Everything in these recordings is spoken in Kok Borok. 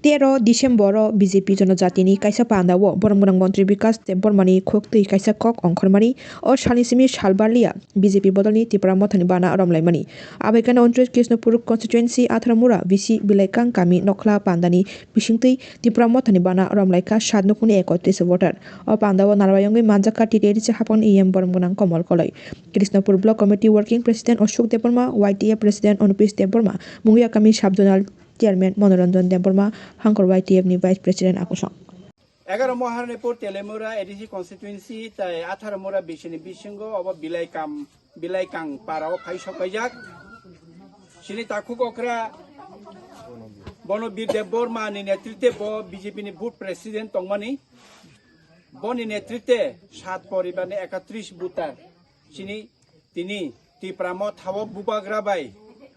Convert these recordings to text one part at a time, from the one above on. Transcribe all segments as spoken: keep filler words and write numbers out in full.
Tero December o B J P Jonojatini kaisa pandao boromgwnang montri Bikas Debbarmani khuktwi kaisa kok ongkhormani. O salni simi sal barliya B J P bodolni Tipra Mothani bana romlaimani. Abaikano Onchoi Krishnapur constituency Atharamura B C Bilaikang kami Nokhla pandani bisingtwi Tipra Mothani bana romlaikha sat nukhungni ekotris voter. O pandao narwayongwi manjakha T T A D C hapangni E M boromgwnang Komol Koloi, Krishnapur Block Committee Working President Ashok Debbarma, Y T F President Anupis Debbarma, Mungia kami Sub Zonal Chairman Monoranjan Debbarma, Hangkor Y T F ni Vice President Akusong. Egaroh Maharanipur Telemura A D C constituency tai Atharamura B C ni bisingo obo Bilaikam, Bilaikang para o phai sok paijak. Chini takhuk okra Bonobir Debbarma ni netrite bo B J P ni booth president tongmani. Boni netrite sat poribar ni ekatris voter. Chini tini Tipra Motha o bubagra bai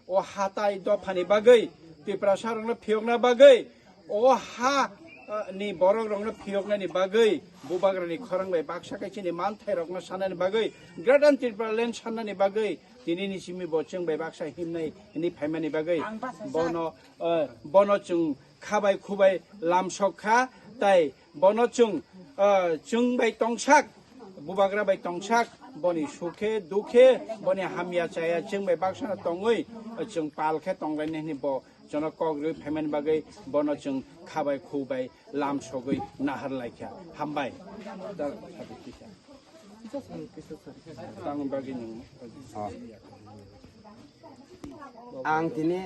o hatai dophani bagwi, Tiprasa rokno phiyokna bagwi, o ha, eh, ni borok rokno phiyoknani bagwi, bubagra ni khorang bai baksa khe chini manthai rokno sanani bagwi, Greater Tripura Land sanani bagwi, tini ni simi bo chwng bai baksa himnai hwnwi phaimani bagwi, bono, eh, bono chwng khabai khubai lamsok kha, tai bono chwng, ah, chwng bai tongsak, bubagra bai tongsak, boni sukhe dukhe, boni hamya chaya chwng bai baksano tongwi, chwng pal khe tonglaini hwnwi bo jono kok rwi phaimani bagwi bono chwng khabai khubai lamsogwi nahar laikha. Hambai. Tamo bagwi nwng. Ang tini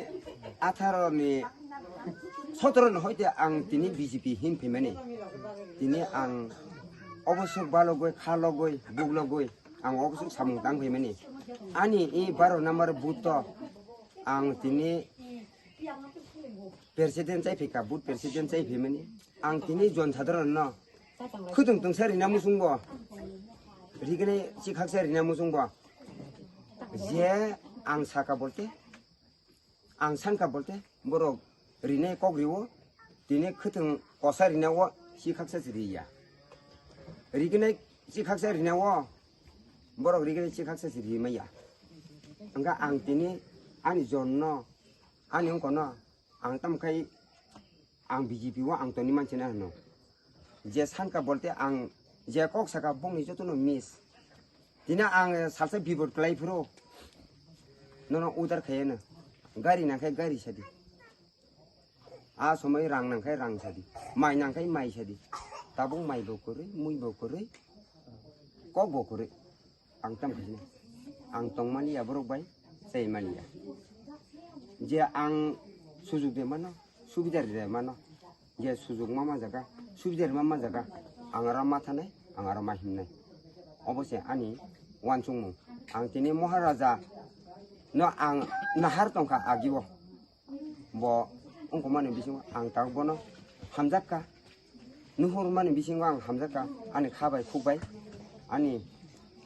atharo ni sotoro ni hoite ang tini B J P hin phaimani. Tini ang obosuk balogoi, khalogoi, buklogoi ang obosuk samung tang phaimani. Ani i baro number booth to ang tini president chai phika, booth president chai phaimani. Ang tini jon sadharon no khudung tungsa rina musung bo. Rigini chikhaksa rina musung bo. Je ang saka bolte, ang sanka bolte, borok rinai kok riwo, tini khwthwng kosa rina o chikhaksa se riya. Rignai chikhaksa rina o, borok rignai chikhaksa se rimaya. Hwnkha ang tini ani jonno, ani wngkono, ang tamkhai ang B J P o ang toni manchina hwno. Je sanka bolte ang je kok saka bongni jotono miss. Tini ang salsa bibot kwlai phuru nono udar khayano. Gari nangkhe gari sadi. A somoi rang nangkhe rang sadi. Mai nangkhe mai sadi. Tabuk mai bo kwrwi, mui bo kwrwi, kok bo kwrwi. Ang tam khaisina. Ang tongmani ya borok bai, chaimani ya. Je ang sujuk de mano, subida de mano. Je sujuk ma ma jaga, subida ma ma jaga. Ang aro ma thanai, ang aro ma himnai. Obo se ani wansukmung. Ang tini Maharaja no ang nahar tongkha agibo. Bo wngkukmani bisingo ang tabuk bono hamjakka. Nuhurmani bisingo ang hamjakka. Ani kha bai khuk bai, ani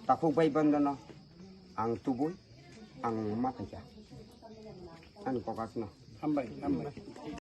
takhuk bai bandano ang tubui ang ma phaikha. Ani kokasno. Hambai, hambai.